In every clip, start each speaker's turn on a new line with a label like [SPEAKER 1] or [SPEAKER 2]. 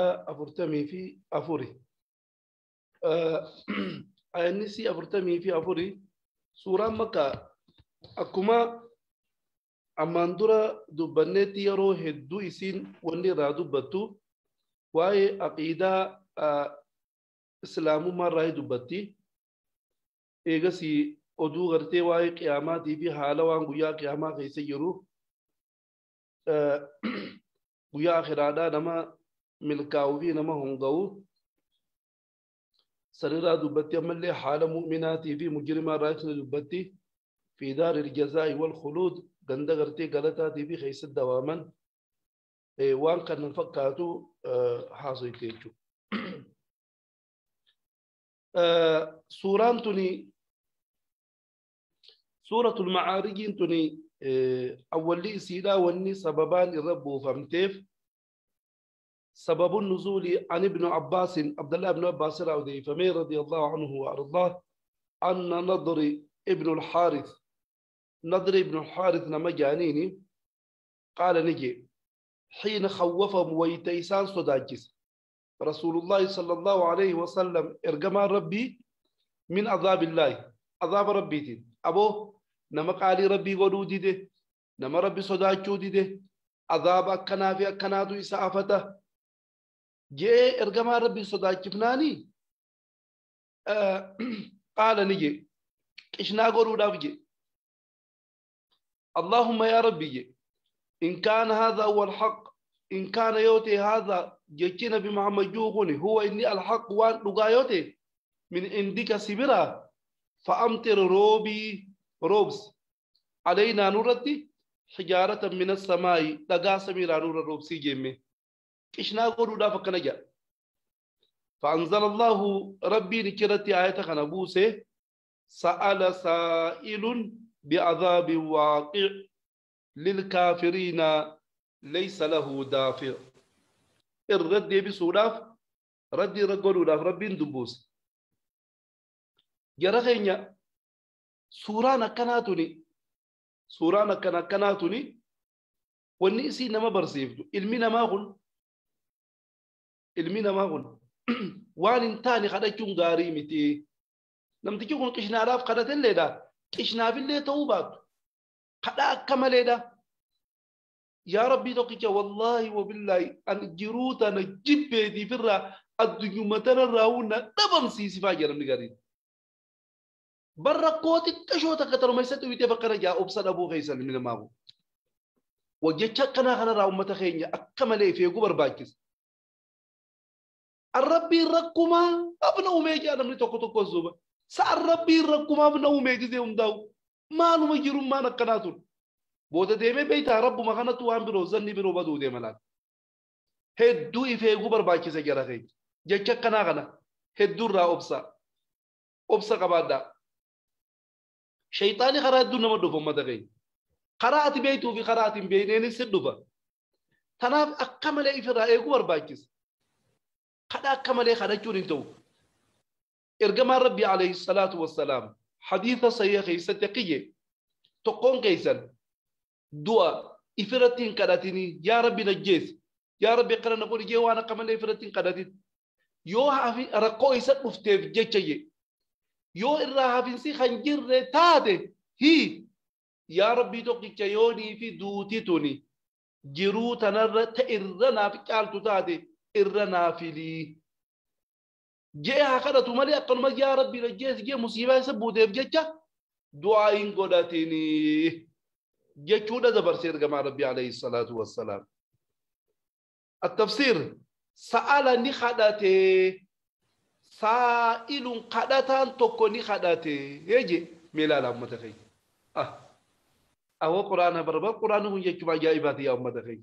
[SPEAKER 1] afurtamii fi afuri. Ayanni si 44 suuraan Makkaa akkuma ammaan dura dubbanneetti yeroo hedduu isiin wanni irraa dubbattu waa'ee aqiidaa islaamummaa irraa dubbatti. Eegasii oduu gartee waa'ee qiyaamaatii fi haala waan guyyaa qiyaamaa keessa jiru guyyaa akhiraadhaa nama milkaa'uu fi nama honga'u sanirraa dubbatti. Ammallee haala mu'minaatii fi mujrimaa irraa ibsina dubbatti. Fi daari iljazaa'i wal khuluud ganda gartee galataatii fi keessa dawaaman waan kana fakkaatu haasoyte jechuudha. Suuraan tuni suuratul Macaarijiin tuni awwalli isiidhaa wanni sababaan irra buufamteef سبب النزول عن ابن عباس عبد الله بن عباس رضي الله عنه وأرضاه أن نضر ابن الحارث نضر ابن الحارث نما جانيني قال نجي حين خوفهم ويتيسان صداجس رسول الله صلى الله عليه وسلم ارجما ربي من عذاب الله عذاب ربي تين أبو نما قالي ربي ودودي ده نما ربي صداجودي ده عذاب أكنا في أكنادو إسافته جاء إرجما ربي صداجفناني. قال نجي إشنا قولوا دافجي اللهم يا ربي إن كان هذا هو الحق إن كان يوتي هذا جيتنا بمحمد جوغني هو إني الحق وان لغايوتي من عندك سبرا فأمطر روبي روبس علينا نورتي حجارة من السماء لغا سميرا نور روبسي جيمي إشنا قولوا دافك نجا. فأنزل الله ربي نكرتي آية خنبوسه سأل سائل بعذاب واقع للكافرين ليس له دافع. الرد بسولاف ردي رجل ولاف ربي ندبوس جرغينيا سورانا كناتني سورانا كناتني والنئسي نما برسيفتو المنا ما غن المنا ما غن وان انتاني خدتشون غاري متي نمتكي كون قشنا راف خدت اللي دا قشنا في اللي توبات خدا كمالي دا يا ربي توقيك والله وبالله أن جروتا نجيب دي فرا الدنيا متنا راونا دبم سيسي فاجر من غاري بركوتي كشوتا كتر ما يستوي تفكر جا أبصر أبو غيسل من الماغو وجتشك كنا خنا راو متخينيا أكمل في جبر باكس الربي ركما أبنا أمي أنا من توكو توكو زوبا سأربي ركما أبنا أمي جزء أمداو ما لو مجرم ما نكناتون بوده ديمه بيت رب ما خنا توام برو زني برو بدو ديمه لا هدو إفه جبر باكس جرا خي جتشك كنا خنا هدو را أبصر أبصر كباردا شيطاني خرا دون ما دفع ما تغي قرأت بيته في قرأت بينين سدفع تناف أكمل إفراء جبر باكس قد أكمل خرجون تو إرجما ربي عليه الصلاة والسلام حديث صحيح ستقية تقون كيسن دعاء إفرتين كراتيني يا ربي نجيس يا ربي قرن نقول جي وانا كمل إفرتين كراتين يو هافي رقو إسات مفتيف جيتشي يو إرها هافنسي خنجر تاته هي يا ربي توقي كيوني في دوتي توني جرو تنر تإرنا في كالتو تاته إرنا في لي جاء هكذا تمالي أقل ما يا ربي نجيس جي مصيبة سبوتيف جيتشا دعاء قداتيني جيتشونا دبر سير جماعة ربي عليه الصلاة والسلام. التفسير سأل نخداتي سائل قداتان توكو نخداتي يجي ميلالا أمتخي أهو قرآن بربا قرآن هو يجمع جائباتي يا أمتخي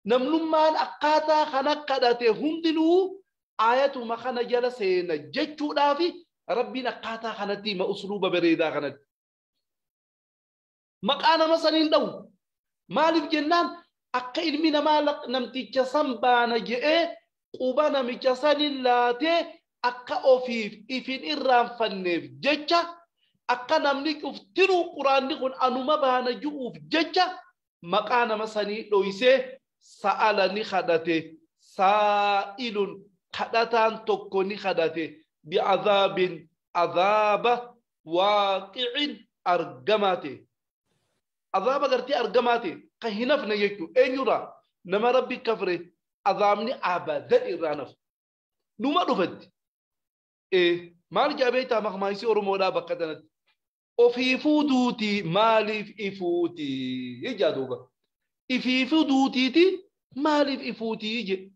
[SPEAKER 1] نملمان أقاتا خنا قداتي هندلو آيات ما خنا جلسين جتشو دافي ربي نقاتا خنتي ما أسلوب بريدا خنت مقانا مثلا دو مالف جنان akka ilmi namaa namticha san baana je'ee quba namicha sanin laatee akka ofiif ifin irraanfanneef jecha akka namni cuftinuu quraanni kun anuma baana ju'uuf jecha maqaa nama sanii dhoysee sa'ala ni kadhate سائل خدتان تكوني خدته بعذاب عذاب واقع أرجماته عذاب غرتي أرجماته كهنف نيجو أنيرا نما ربي كفره عذابني أبدا إرانف نما رفد إيه مال جابيتا مخمايسي أرمولا بقدنت وفي فودوتي مالف إفوتي يجادوبا إفي فودوتي تي مالف إفوتي يجي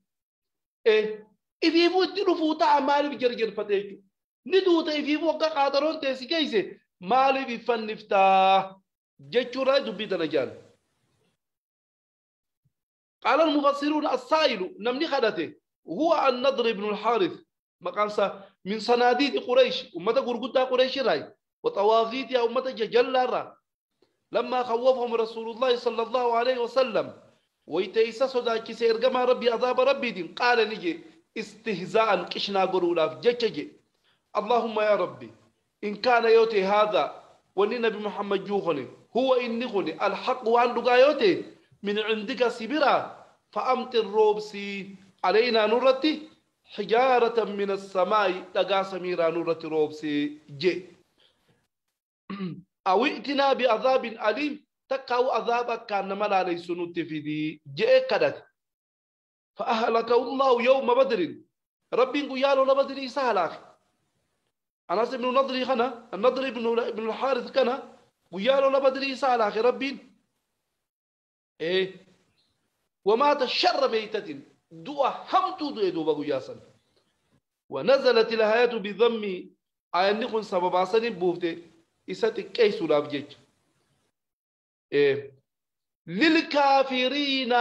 [SPEAKER 1] إيه إفي فوتي رفوتا مالف جرجر فتيجو ندوتا إفي فوقا قادرون تيسي كيسي مالف إفنفتا جتشورا دبيتا نجان. قال المفسرون السائل نمني خدته هو النضر بن الحارث مقامسا من صناديد قريش أمة قرقودة قريش راي وطواغيت يا أمة جلارة لما خوفهم رسول الله صلى الله عليه وسلم ويتيسا صدا كسير كما ربي عذاب ربي دين قال نجي استهزاء كشنا قرولاف جتجي اللهم يا ربي إن كان يوتي هذا ونبي محمد جوخني هو إني خني الحق وأن يوتي من عندك سبرا فأمطر روبسي علينا نورتي حجارة من السماء تقا سميرا نورتي روبسي جي أو ائتنا بعذاب أليم تقاو عذابك كان ملا ليس في دي جي كدت فأهلك الله يوم بدر ربي قيالو لبدر سهلاك أنس بن نضري خنا النضر بن الحارث كان قيالو لبدر سهلاك ربي إيه ومات شر ميتة دعا همتو دوبا قياسا ونزلت الآيات بذم آيان سبب سن بوفته إسات كيس لابجيج إيه للكافرين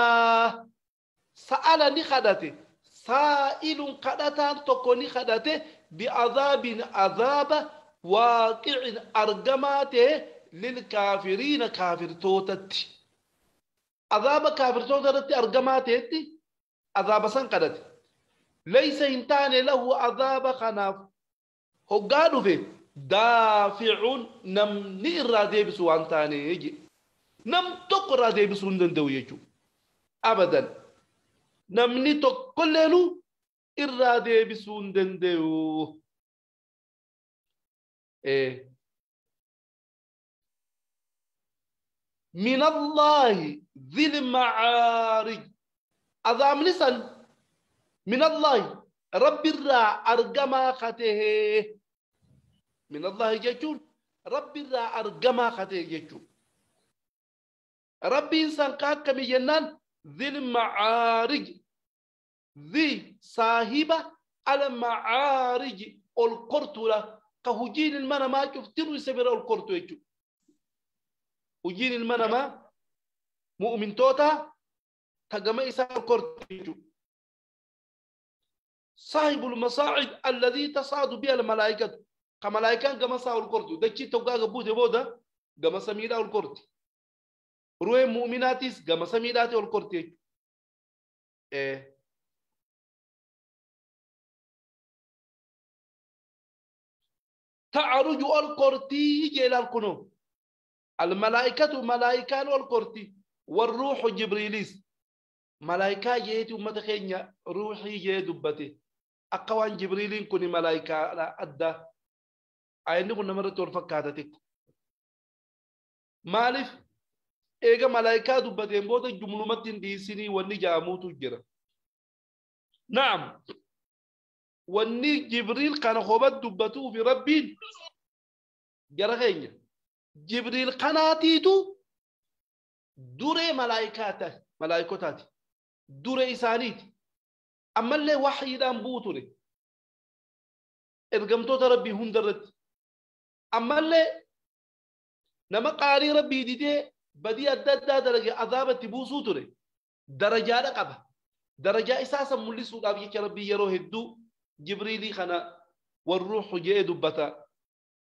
[SPEAKER 1] سأل نخدته سائل قدتان تكوني خدته بعذاب عذاب واقع أرجماته للكافرين كافر توتت عذاب كافر توتت أرجماته عذاب سنقدت ليس إنتان له عذاب خناف هو قالوا فيه دافع نمني الرادي بسوان تاني يجي نم تقرا دي بسون دندو يجو أبدا نمني تقللو الرادي بسون دندو إيه من الله ذي المعارج عذاب لسان من الله رب الرا أرجما خته من الله يجون رب الرا أرجما خته يجون ربي إنسان كاك جنان ذي المعارج ذي صاحبة المعارج القرطلة كهجين المنا ما كفتر يسبر القرطو يجو هجين المنا ما مؤمن توتا تجمع إسار القرطو يجو صاحب المصاعد الذي تصعد بها الملائكة كملائكة كما صاحب القرطو دكتي توقع بوده بوده كما سميرا القرطو روي مؤمناتيس كما سميراتي القرطو إيه تعرج القرطي جل الكنو الملائكة ملائكة القرطي والروح جبريليس ملائكة جيت ومتخينيا روحي جي دبتي أقوان جبريلين كوني ملائكة أدى عيني كنا مرة تورفكاتك مالف إيجا ملائكة دبتي بوتا جملومتين ديسيني وني جاموتو جرا نعم وني جبريل كان خوبت دبتو في ربي جرغين جبريل قناتيتو دوري ملائكاته ملائكتاتي دوري إسانيت أما اللي وحي دان بوتوري إرقمتو ربي هندرت أما اللي نما قاري ربي ديدي بدي أدى درجة عذاب تبوسو توري درجة رقبة درجة إساسا ملسو قابيك ربي يروه الدو جبريلي خنا والروح جاء دبتا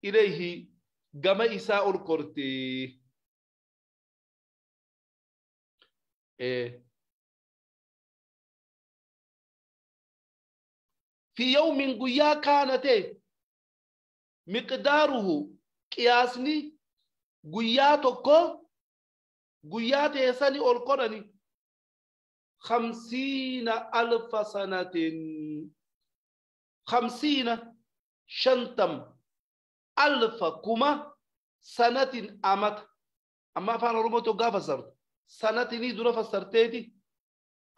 [SPEAKER 1] إليه جما إساء الكرتي إيه في يوم قيا كانت مقداره قياسني قيا تكو قيا تيساني القرني 50,000 سنة 50 شنتم ألف كما سنة أمت أما فانا رمتو قافة سرت سنة ني دورة فسرتيتي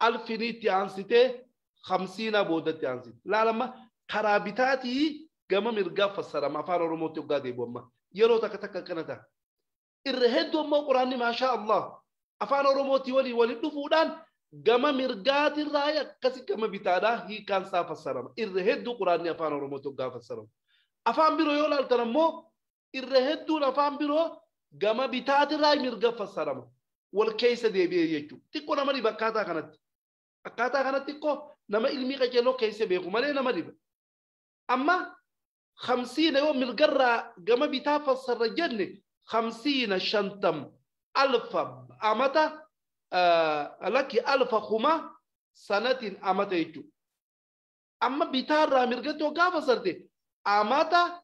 [SPEAKER 1] ألف نيتي عنستي 50 بودتي عنستي لا لما قرابتاتي قام مرقا فسر ما فانا رمتو قادي بوما يرو تك تك كنتا الرهد وما قراني ما شاء الله أفانا رموتي ولي ولي دفودان قام مرقات الراية كسي قام بتادا هي كان سافة السلام الرهد قراني أفانا رموتو قافة السلام أفان بيرو يولا التنمو الرهد أفان بيرو قام بتات الراي مرقا السلام والكيس دي بيه يجو تيكو نما ريبا كاتا كانت كاتا كانت تيكو نما علمي كجلو كيس بيكو مالي نما ريبا أما 50 يوم مرقرة قام بتافة السرجن 50 شنتم ألف أمتا لك ألف خما سنة أمتا يجو أما بتارة مرقتو قافة سرتي أمتا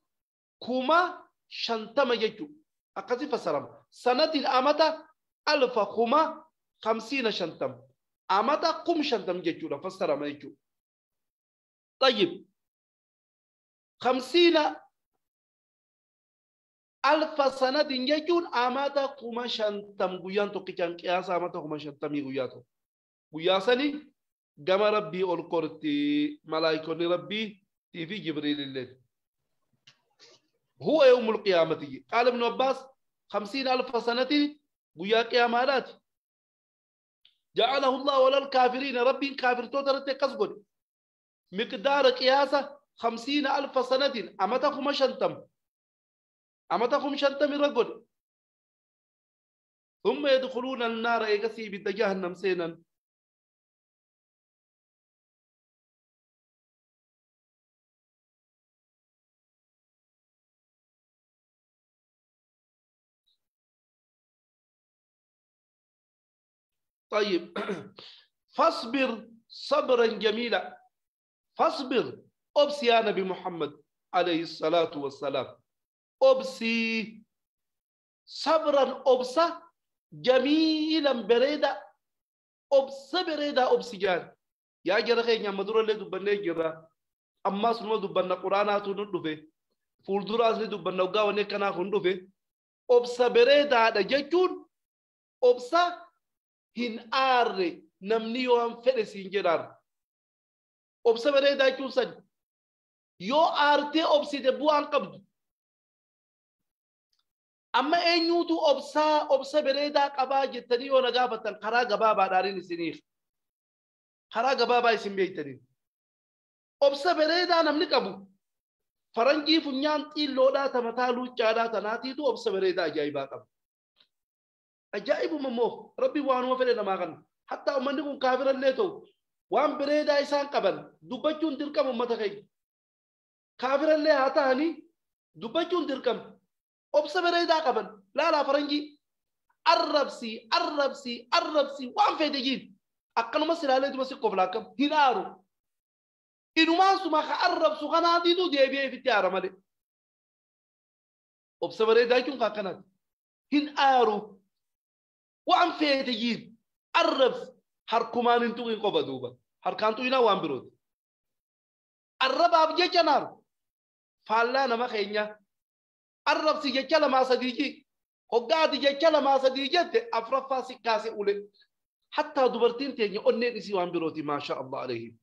[SPEAKER 1] كما شنتم يجو أقصي فسرم سنة أمتا ألف خما 50 شنتم أمتا قم شنتم يجو فسرم يجو. طيب 50,000 سنة يجون أماتا كما شنتم غيان تو كيان قياس أماتا كما شنتم غياتو غياسني جما ربي القرتي ملائكة ربي تي في جبريل الليل هو يوم القيامة. قال ابن عباس 50,000 سنة غيا قيامات جعله الله ولا الكافرين ربي كافر توترت قصقد مقدار قياسه 50,000 سنة أماتا كما شنتم أمتكم شنتم رجل ثم يدخلون النار إيقسي بجهنم سينا. طيب فاصبر صبرا جميلا فاصبر أبسي يا نبي محمد عليه الصلاة والسلام أبسي صبرا أبسا جميلا بريدا أبسا بريدا أبسي جان يا جرخي يا مدور اللي دبنا جرا أما سنو دبنا قرآنات ندفه فولدراس اللي دبنا وقاوني كنا خندفه أبسا بريدا هذا جتون أبسا هن آر نمني وهم فرسين جرار أبسا بريدا جوسن يو آرتي أبسي دبوان قبض أما أنيوتو أبسا بريدا قبا جتني ونقافة قرا قبابا دارين سنيخ قرا قبابا اسم بيتني أبسا بريدا نملك أبو فرنجي فنيان تيلو تمتالو جادا تناتيتو أبسا بريدا جايبا قبو أجائب ممو ربي وانو فريدا ما غن حتى أمنكم كافرا ليتو وان بريدا إسان قبل دبجون تركم أمتخي كافرا لي هاتاني دبجون تركم أبسا بريدا قبل لا لا فرنجي الربسي الربسي الربسي وان فيدجين أقل مسير عليه تمسك قفلاكم هنارو إنو ما سما الربسو خنا ديدو دي بي في التيارة مالي أبسا بريدا يكون قاقنات هنارو وان فيدجين الربس هركمان انتو إن قبا دوبا هركانتو إنا وان برود الرباب جيجنار فالا نما خينيا الرب سيجي لما صديقي هقعد يجي لما صديقي أفرفا سكاسي أولي حتى دبرتين تاني أني نسي بروتي ما شاء الله عليهم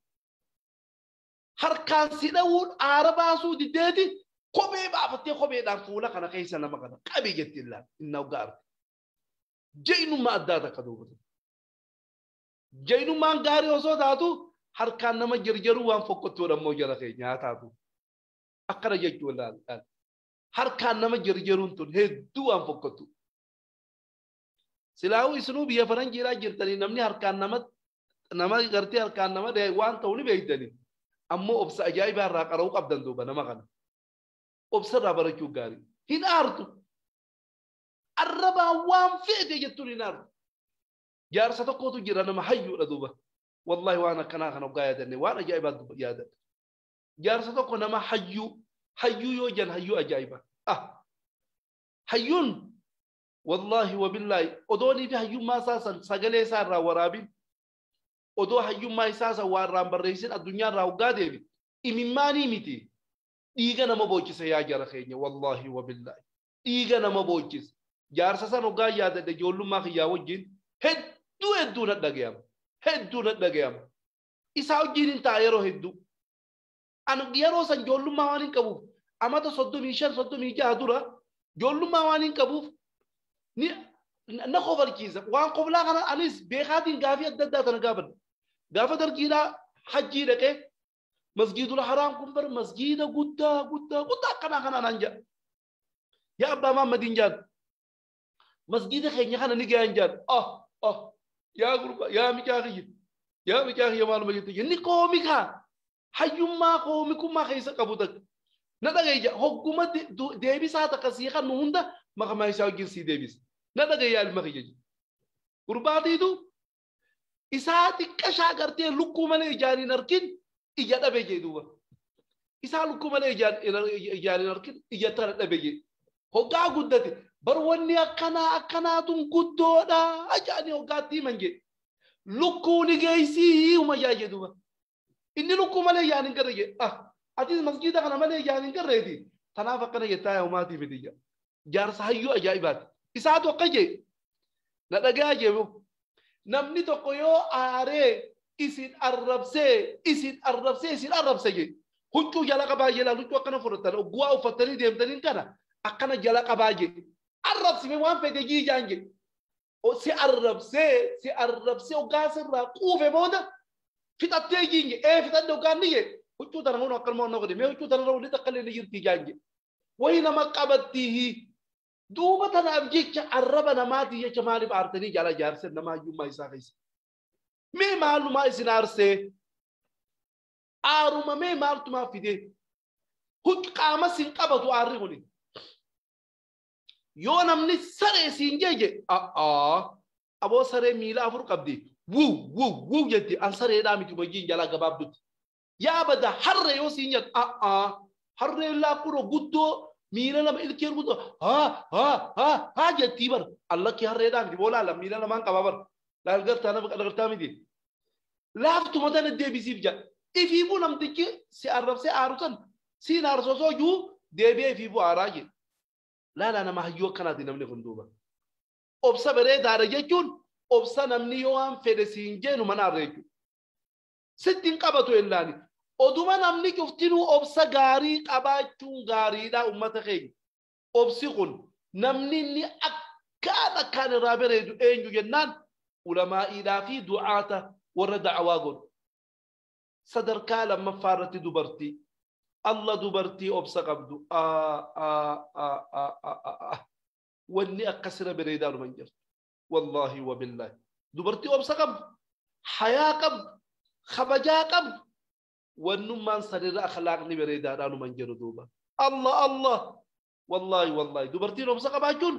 [SPEAKER 1] هركان سيدون عربا سودي ديدي قبي بافتي قبي دان فولا كان كيسا لما كان قبي جت الله إنه قارت جينو ما أداتا كدوبة جينو ما قاري وصو داتو هركان نما جرجرو وان فوقتو رمو جرخي نياتاتو أقرأ جيتو الله harkaan nama jirjiruun tun hedduu waan fokkottu. Silaa'uu isinuu biyya faranjiidhaa jirtanii namni harkaan nama gartee harkaan nama waan ta'u ni beektanii. Ammoo obsa ajaa'ibaa irraa qara'uu qabdan duuba nama kana. Obsa irraa barachuu gaarii. Hin aartu. Arrabaa waan feete jettuun hin aartu. Jaarsa tokkotu jira nama hayyuudha duuba. Wallahi waan akkanaa kana hoggaa yaadanne waan ajaa'ibaa yaadanne. Jaarsa tokko nama hayyuu hayyuu yoo jan hayyuu ajaa'iba. Hayyuun wallahi wabillahi odoonii fi hayyummaa isaa san sagalee isaa irraa waraabin Odoo hayyummaa isaa san waa irraan barreessin addunyaa irraa hoggaa deebi. Imimmaanii miti. Dhiiga nama boochise yaa jara keenya wallaahi wabillaahi. Dhiiga nama boochise. Jaarsa san hoggaa yaadadhe ijoollummaa kiyyaa wajjin hedduu hedduu na dhagayama. Hedduu na dhagayama. Isaa wajjin hin ta'a yeroo hedduu. An yeroo san ijoollummaa waan hin qabuuf amata 35 36 dura ijoollummaa waan hin qabuuf ni na kofalchiisa. Waan koflaa kana anis beekaatiin gaafii adda addaa tana gaafadha. Gaafa dargiidhaa hajjii dhaqee masgiidul haraam kun bar masgiida guddaa guddaa guddaa akkanaa kanaa naan jedha. Yaa abbaa Mahammadiin jaan masgiida keenya kana ni gahan jaan. Ah ah yaa gurba yaa micaa kiyya yaa micaa kiyya maaluma jette inni koomikaa hayyummaa koomikummaa keessa qabu takka. Na dhagayya hogguma deebisaa takka sii kan hunda maqamaa isaa wajjin sii deebisa. Na dhagayya ilma kiyya. Gurbaatiitu isaa xiqqashaa gartee lukkuu malee ijaan hin argin ija dhabe jee duuba. Isaa lukkuu malee ijaan hin argin ija tana dhabe jee. Hoggaa guddate bar wanni akkanaa akkanaatun guddoodha ajaa'anii hoggaatti himan jee. Lukkuu ni geessii huma jaa jee duuba. Inni lukkuu malee ijaan hin garre jee. Ah atis masgiida kana malee ijaan hin garreeti. Tanaaf akkana jettaa yaa humaatii miti jaa. Jaarsa hayyuu ajaa'ibaati. Isaatu akka jee. Na dhagaa jee. Namni tokko yoo aaree isin arrabsee isin arrabsee isin arrabse jee. Huccuu jala qabaa jee laal huccuu akkana fudhatan ogguwaa uffatanii deemtaniin kana akkana jala qabaa jee. Arrabsime waan fedhe jiijaan jee. Si arrabsee si arrabsee hoggaa sirraa quufe booda fixattee jiin jee. Ee fixadhe hoggaan ni jee. Huccuu tana hunda akkanuma onnoo godhe mee huccuu tana irra walitti akka illee ni jirti jaan jee. Wayi nama qabattii duuba tanaaf jecha arraba namaatii jecha maaliif aartanii jala jaarsan nama hayyummaa isaa keessa. Mee maalumaa isin aarsee? Aaruma mee maaltumaa fidee? Huccu qaama sin qabatu aarri kuni. Yoo namni saree siin jeje a'aa aboo saree miila afur qabdi wuu wuu wuu jetti an sareedhaa miti wajjin jala gabaabdutti. Yaa bada harree yoo siin jedhu a'aa harreen laakkuro guddoo miila lama ilkee guddoo haa haa haa haa jettii bar allakki harreedhaa miti boolaa lama miila lamaan qabaa bar laal gartaa nama gartaa miti. Laaftuma tana deebisiif jedha. Ifiifuu namtichi si arrabsee aaru san siin aarsosoo juu deebi'ee ifiifuu aaraa jedhe. Laalaa nama hayyuu akkanaati namni kun duuba. Obsa bareedaadha jechuun obsa namni yoo waan fedhe siin jeenu mana aarra jechuudha. Sitti hin qabatu illaani. Oduma namni cuftinuu obsa gaarii qabaachuun gaariidha uummata keenya. Obsi kun namni inni akkaan akkaan irraa bareedu eenyu jennaan ulamaa'iidhaa fi du'aata warra da'awaa godhu. Sadarkaa lammaffaa irratti dubartii. Allah dubartii obsa qabdu. Wanni akkasirra bareedaa dhuma hin jirtu. Wallaahi wabillaahi. Dubartii obsa qabdu, hayaa qabdu, kabajaa qabdu. Wannummaan sanirra akhlaaqni bareedaadhaa dhuma hin jiru duuba. Allah Allah. Wallaahi wallaahi. Dubartiin obsa qabaachuun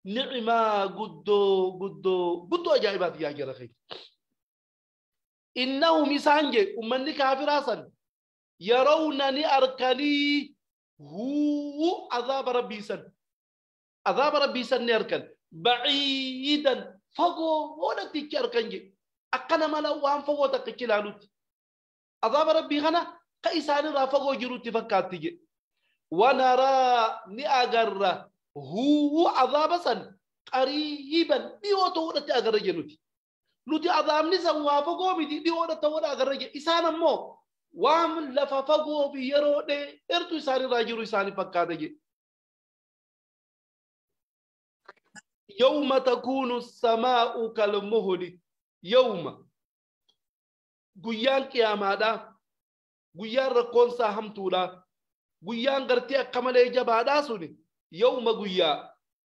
[SPEAKER 1] ni'imaa guddoo guddoo guddoo ajaa'ibaati yaa jara keenya. Innahum isaan jee ummanni kaafiraa san yarawna ni arkanii huu azaaba rabbii san. Azaaba rabbii san ni arkan. Baciidan fagoo hoodhatti arkan jee. Akkana mala waan fagoo takka ichi ilaalutti. Azaaba rabbii kana ka isaanirraa fagoo jirutti fakkaatti jee. Wanaraa ni agarra huu azaaba san qariiban dhiyoo ta'uudhatti agarra jee nuti. Nuti azaabni san waa fagoo miti dhiyoodha ta'uudha agarra jee. Isaan ammoo waan lafa fagoo fi yeroo dheertu isaanirraa jiru isaanii fakkaata jee. Yawma takuunu samaa'u kalmuhli yawma guyyaan qiyaamaadha guyyaan rakkoonsaa hamtuudha guyyaan gartee akka malee jabaadhaa suni yawma guyyaa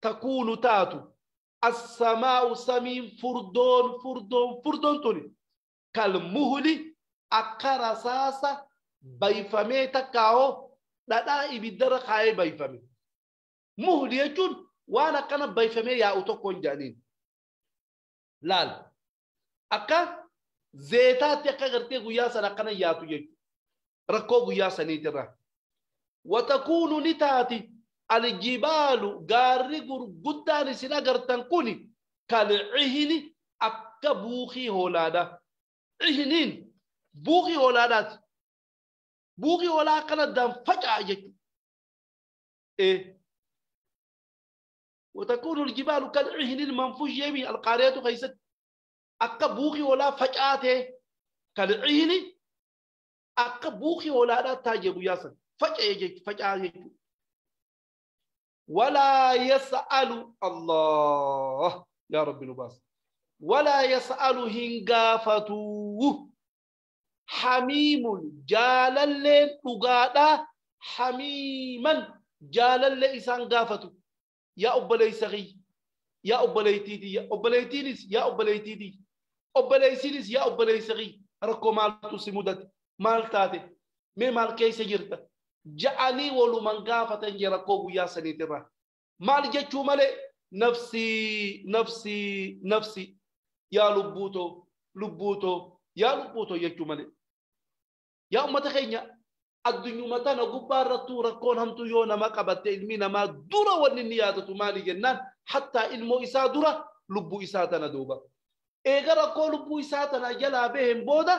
[SPEAKER 1] takuunu taatu as-samaa'u samiin furdoon furdoon furdoon tuni kalmuhli akka rasaasa bayfamee takkaa'oo dhadhaa ibiddarra kaayee bayfame. Muhli jechuun waan akkana bayfamee yaa'u tokko hin jedhaniin. Laal akka zeetaatti akka gartee guyyaa sana akkana yaatu jechuudha. Rakkoo guyyaa saniitirra. Watakuunu ni taati aljibaalu gaarri gurguddaan isin agartan kuni kalcihini akka buukii hoolaadha. Cihniin buuqii hoolaadhaati. Buuqii hoolaa akkana addaan faca'a jechuudha. وتكون الجبال كالعهن المنفوش يمي القارية خيست أكا بوخي ولا فجأته كالعهن أكا بوخي ولا لا تاجب ياسن فجأة فجأة ولا يسأل الله يا رب نباس ولا يسأل هنغافته حميم جالل لغادا حميما جالل إسان غافته يا أبلي يا أبليتيدي يا أبليتينيس يا أبليتيدي أبليسينيس يا أبلي سغي ركو مالتو سمودت مالتاتي مي مال كيس جرت جعلني ولو من غافة جركو يا سنيترا مال جتشو مالي نفسي نفسي نفسي يا لبوتو لبوتو يا لبوتو يجتشو مالي يا أمة خينيا الدنيا متانا غبارتو ركون همتو يونا ما قبت علمنا ما درا وننيادة مالي جنان حتى علمو إسا درا لبو إساتنا دوبا إيغا ركو لبو إساتنا جلا بهم بودا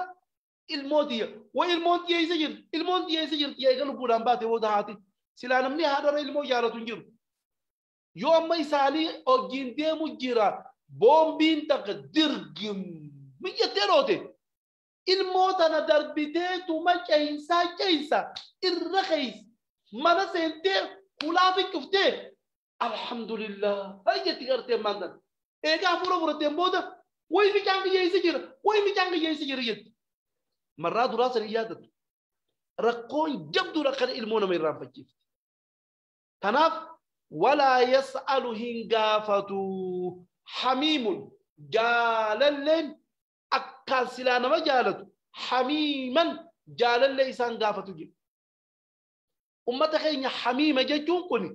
[SPEAKER 1] الموتية والموتية يسجل الموتية يسجل يا إيغا لبو رمباتي بودا هاتي سلا نمني هذا علمو جارة تنجر يوم ما يسالي أو جندي مجرا بومبين تقدرجم ميتروتي الموت أنا دربتي توما جينسا جينسا الرخيص ما نسنتي ولا في كفتي الحمد لله هيا تقرتي ماندن إيه كافورة فرتين بودا وين في جانك يسجل وين في جانك يسجل يد مرات راس الإيادة ركون جبدو ركن المونا من رام فكيف تناف ولا يسأل هنغافتو حميم جالل أكال سلانا ما جالت حميما جالل إسان غافتو جي أمتا خيني حميمة جيجون كوني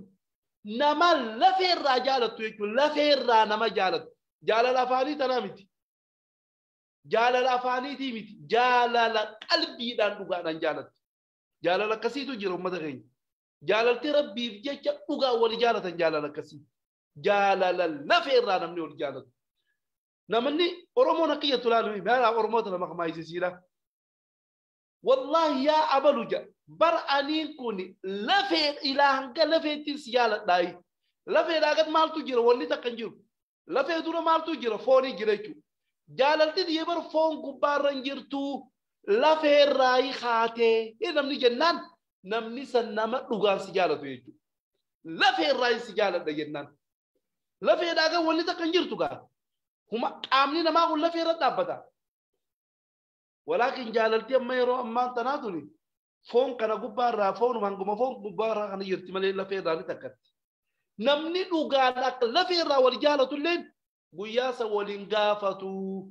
[SPEAKER 1] نما لفير جالت يجون لفير نما جالت جالل أفاني تنامتي جالل أفاني تيمتي جالل قلبي دان دوغان جالت جالل كسيتو جير أمتا خيني جالل تربي في جيجا دوغا ولي جالت جالل كسي جالل لفير نمني ولي جالت نمني أورمو نقية تلالمي ما أورمو تلا مخمايسي سيلا والله يا أبلوجا برأنين كوني لفير إلى هنك لفير تسيالة داي لفير أكاد مالتو جرا ولي تكنجر لفير دورا مالتو جرا فوني جريتو جالتي ديبر فون غبارن جرتو لفير راي خاتي إيه نمني جنان نمني سنما دوغان سيالة تيجو لفير راي سيالة دا جنان لفير أكاد ولي تكنجر توغا هما آمنين ما أقول لفير دابتا ولكن جالتي أما يرو أما تنادوني فون كان غبارا فون وانغما فون غبارا أنا يرتي مالي لفير راني تكت نمني دوغان لفير ورجالة اللين قياسا ولنغافتو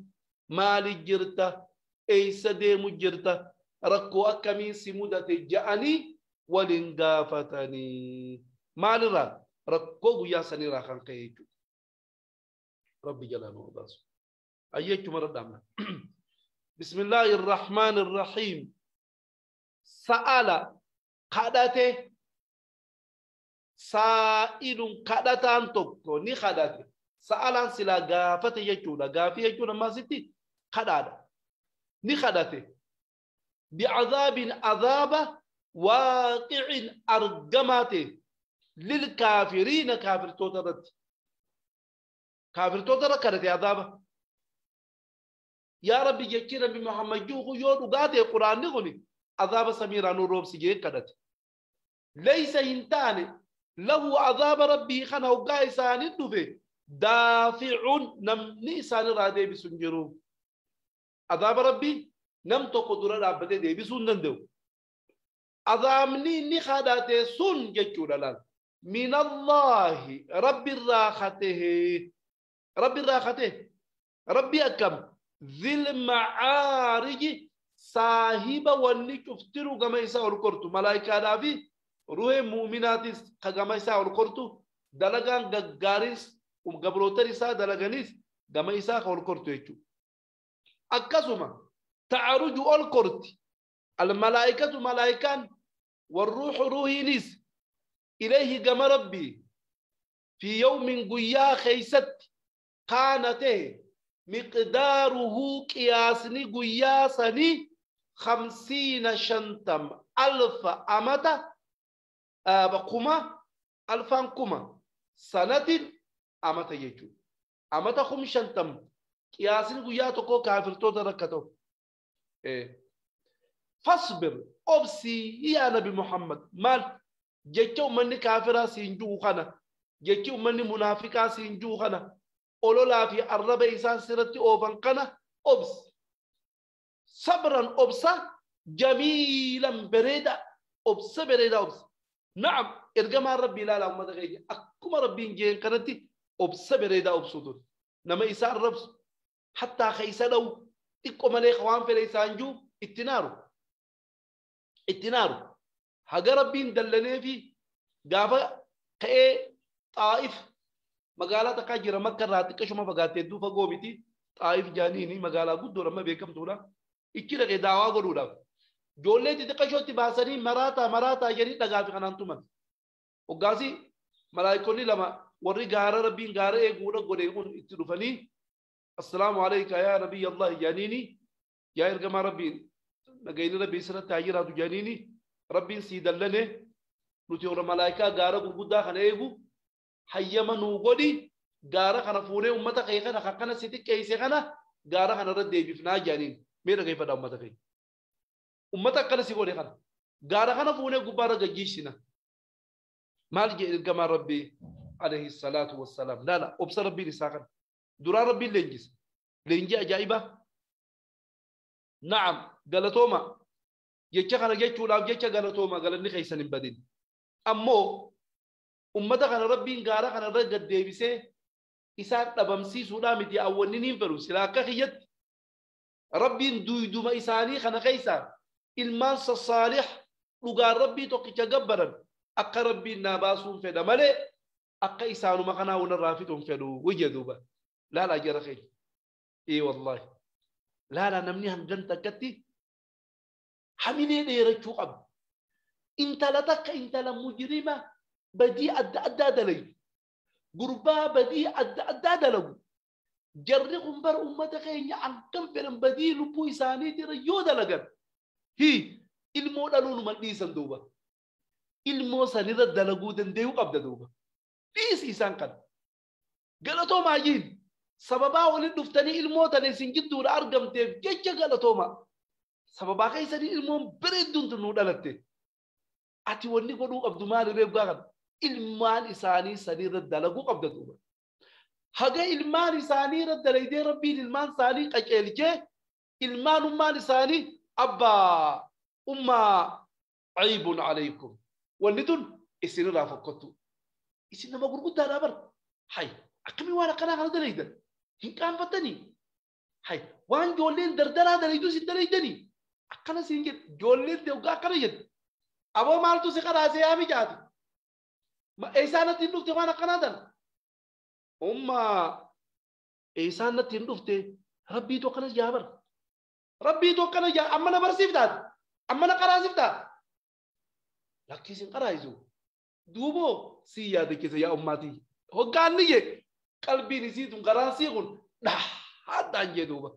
[SPEAKER 1] مالي جرتا إيسا ديمو جرتا ركو أكمين سمودة جاني ولنغافتني مالي را ركو قياسا نراخان كيجو ربي جلاله وباسه أيكم مرة بسم الله الرحمن الرحيم سأل قدته سائل قدتان تكو ني قدته سألان سلا غافته يجودا غافي يجودا ما ستي قدادا ني قدته بعذاب عذاب واقع أرجماته للكافرين كافر توترت كافر توترت كرت عذاب يا ربي جكينا بمحمد جوخو يودو غاتي قرآن نغني عذاب سميرا نوروب سجين كدت ليس هنتاني له عذاب ربي خنا وقايسان الدفي دافع نمني سان رادي بسنجرو عذاب ربي نم تقدر رابطه دي بسنندو عذابني نخدات سن جچولالان من الله رب الراحته رب الراحته ربي أكم ذي المعارج صاحب وني شفترو كما يسا الكرتو ملائكة دافي روح مؤمنات كما يسا الكرتو دلغان غغاريس وغبروتر يسا دلغانيس كما يسا الكرتو يچو أكسما تعرج الكرت الملائكة ملائكان والروح روحينيس إليه كما ربي في يوم قيا خيست كانته Miqdaaruhu qiyaasni guyyaa sanii 50 50 alfa amata kuma alfaan kuma sanatin amata jechuudha. Amata 50 qiyaasni guyyaa tokko kaafirtoota rakka ta'u. Fasbir obsii yaa Nabi Muhammad maal jecha ummanni kaafiraa siin jiru kana jechi ummanni munaafiqaa siin jiru kana ololaa fi arraba isaan sirratti oofan kana obsi. Sabran obsa jamiilan bareeda obsa bareeda obsa. Na'am ergamaan rabbii ilaala uummata keenya akkuma rabbiin jeen kanatti obsa bareedaa obsu ture. Nama isa arrabsu hattaa ka isa dha'u xiqqoo malee waan fedhe isaan jiru itti naaru. Itti naaru. Haga rabbiin dallanee fi gaafa ka'ee Xaa'if magaalaa takkaa jira Makka irraa xiqqashuma fagaattee hedduu fagoo miti Xaa'if jaaniini magaalaa guddoo amma beekamtuudha. Ichi dhaqee daawaa godhuudhaaf. Ijoollee xixiqqashootti baasanii maraataa maraataa jedhanii dhagaa fi kanaan tuman. Hoggaasi malaayikoonni lama warri gaara rabbiin gaara eeguudha godhe kun itti dhufanii assalaamu alayka yaa nabiyya Allah jaaniini yaa ergamaa rabbiin nagayni rabbii sirratti haa jiraatu jaaniini rabbiin sii dallane nuti warra malaayikaa gaara gurguddaa kana eegu hayyama nuu godhi gaara kana fuunee uummata kee kana akkana si xiqqeesse kana gaara kana irra deebifnaa jaaniin mee dhageeffadhaa uummata kee. Uummata akkana si godhe kana gaara kana fuunee gubbaarra gaggeessina. Maal jedhe ergamaan rabbii alayhi salaatu wassalaam laala obsa rabbiin isaa kana duraan rabbiin leenjisa leenjii ajaa'ibaa. Na'am galatooma jecha kana jechuudhaaf jecha galatooma galanni keessan hin badin. Ammoo ummata kana rabbiin gaara kana irra gad deebisee isaan dhabamsiisuudhaa miti awwanni niin fedhu sila akka kiyyatti rabbiin duyduma isaanii kana keessaa ilmaan sassaalih dhugaan rabbii tokkicha gabbaran akka rabbiin naa baasuun fedha malee akka isaanuma kanaa walirraa fixuun fedhu wiyya duuba laalaa jara keenya. Ee wallaahi laalaa namni hangan takkatti hamilee dheerachuu qaba. Intala takka intala mujrima badii adda addaa dalagu gurbaa badii adda addaa dalagu jarri kun bara ummata keenya hangam fedhan badii lubbuu isaaniitirra yoo dalagan hii ilmoo dhaluun dhiisan duuba. Ilmoo sanirra dalaguu danda'uu qabda duuba. Dhiisi isaan kana. Galatoomaa jiin sababaa waliin dhuftanii ilmoo tana isin jidduudha argamteef jecha galatoomaa. Sababaa keessanii ilmoon bareedduun tun nuu dhalatte. Ati wanni godhuu qabdu maali reebgaa kana? Ilmaan isaanii sanirra dalaguu qabda duuba. Haga ilmaan isaanii irra dalaydee rabbiin ilmaan isaanii qaceelchee ilmaanummaan isaanii abbaa ummaa ciibun alaykum. Wanni tun isinirraa fokkottu. Isin nama gurguddaadhaa bara. Hay akkamii waan akkanaa kana dalaydan? Hin qaanfattanii? Hay waan ijoolleen dardaraa dalaydu isin dalaydanii? Akkana siin jedhe ijoolleen deeggaa akkana jedhe. Aboo maaltu si qaraasee yaa mijaati? Eessaan natti hin dhufte waan akkanaa tana? Ummaa eessaan natti hin dhufte rabbiitu akkana jaa bara. Rabbiitu akkana jaa amma na barsiiftaati? Amma na qaraasiftaati? Lakkiis hin qaraayisu. Duuboo si yaadachiisa yaa ummaatii. Hoggaanni jee qalbiin isii tun garaan sii kun dhahaadhaan jee duuba.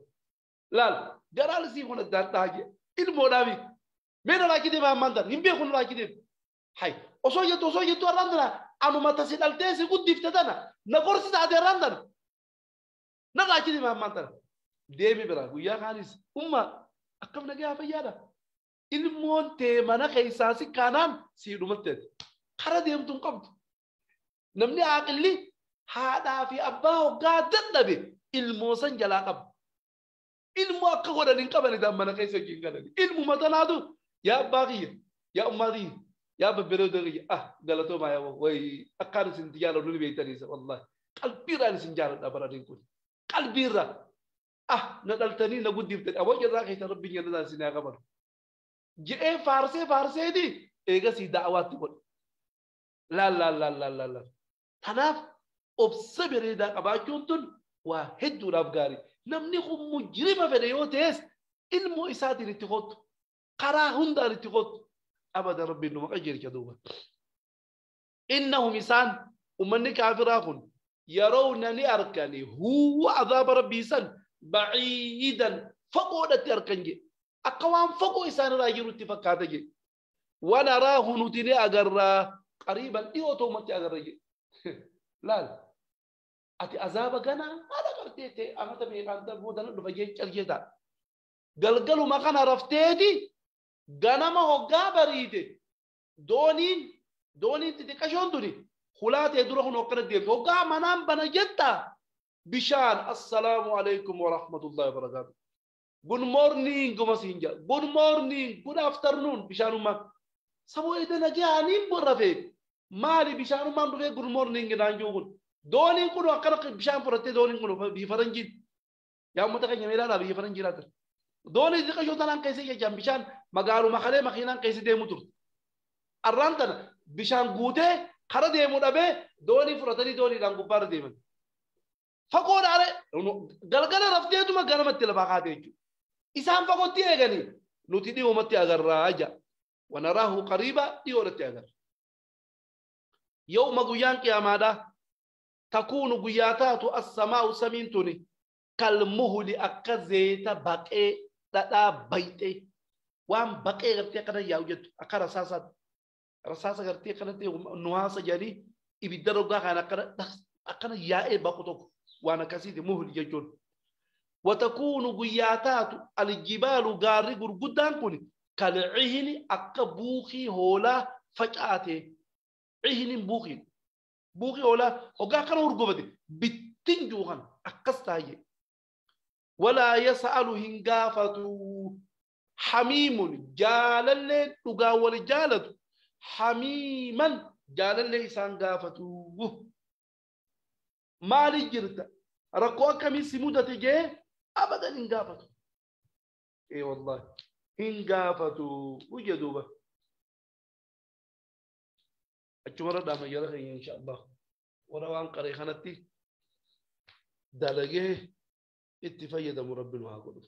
[SPEAKER 1] Laal garaan isii kun addaan dhahaa jee ilmoodhaafi. Mee na raakii deema ammaan tan hin beeku na raakii deema. Hay osoo jettu har'aan tana anuma tasi dhaltee si guddifte tana na gorsi taate har'aan tana. Na raakii deema ammaan tana. Deemi bira guyyaa kaanis umma akkam nagaa fayyaadha. Ilmoon tee mana keessaa si kaanaan sii dhumatteeti. Kara deemtu hin qabdu. Namni aaqilli haadhaa fi abbaa hoggaa dadhabe ilmoo san jalaa qaba. Ilmoo akka godhan hin qaban isaan mana keessa wajjin galan. Ilmuma tanaatu yaa abbaa kiyya yaa ummaa kiyya yaa babbareedoo kiyya ah galatoomaa yaa wayi akkaan isin jaaladhu ni beektaniisa wallaahi. Qalbiirraan isin jaaladha baraniin kun. Qalbiirraa ah na dhaltanii na guddiftanii aboo jirraa keessa rabbiin jannataan isin haa qaban. Je'ee faarsee faarseeti eegasii da'awaatti godhe. Laal laal laal laal laal laal. Tanaaf obsa bareedaa qabaachuun tun waa hedduudhaaf gaarii. Namni kun mujrima fedhe yoo ta'es ilmoo isaatiin itti kottu. Karaa hundaan itti kottu. Abada rabbiin numa qajeelcha duuba. Innahum isaan ummanni kaafiraa kun yeroona ni arkani huwa azaaba rabbii san Baciidan fagoodhatti arkan je. Akka waan fagoo isaanirraa jirutti fakkaata je. Wanaraahu nuti ni agarraa qariiban dhiyoo ta'umatti agarra je. Laal ati azaaba ganaa haala qabdee ta'e amata meeqaan boodana dhufa jee calqee ta'a. Galgaluma kana rafteeti ganama hoggaa bariite dooniin xixiqqashoon tuni hulaa ta'e dura kun hokkana deemte hoggaa manaan bana jetta bishaan assalaamu alaikum wa rahmatullahi wa barakaatu. Good morning guma siin jedha. Good morning, good afternoon bishaanummaan. Saboo edana jaaniin borrafe maali bishaanummaan dhufee good morning naan jiru kun. Dooniin kun akkana bishaan fudhattee dooniin kun biyya faranjiin. Yaa uummata keenya meelaadhaa biyya faranjii laata. Doonii xixiqqashoo tanaan keessa jechaan bishaan magaaluma kalee makiinaan keessa deemu turte. Arraan tana bishaan guutee kara deemu dhabee doonii fudhatanii dooniidhaan gubbaarra deeman. Fagoodhaan galgala rafteetuma ganamatti lafaa kaate jechuudha. Isaan fagootti eeganii nuti dhiyoomatti agarraa jaa. Wanaraahu qariiba dhiyoodhatti agarra. Yooma guyyaan qiyaamaadhaa takuunu guyyaa taatu as-samaa'u samiin tuni kalmuhuli akka zeeta baqee dhadhaa bayxee waan baqee gartee akkana yaa'u jettu akka rasaasaatti. Rasaasa gartee akkanatti nuhaasa jedhanii ibidda rogaa kan akkana yaa'ee baqu tokko waan akkasiiti muhli jechuun. Watakuunu guyyaa taatu aljibaalu gaarri gurguddaan kun kalcihini akka buukii hoolaa facaate. Cihinin buukiin buukii hoolaa hoggaa akkana hurgufate bittin juukan akkas taayye. Walaa yas'alu hin gaafatu hamiimun jaalallee dhugaa wal jaalatu hamiiman jaalallee isaan gaafatu. Maali jirta rakkoo akkamii si mudate jee abadan hin gaafatu. Ee wallahi hin gaafatu uje duuba. Achumarra dhaama jala keenya insha Allah. Warra waan qaree kanatti dalagee itti fayyadamu rabbi nu haa godhu.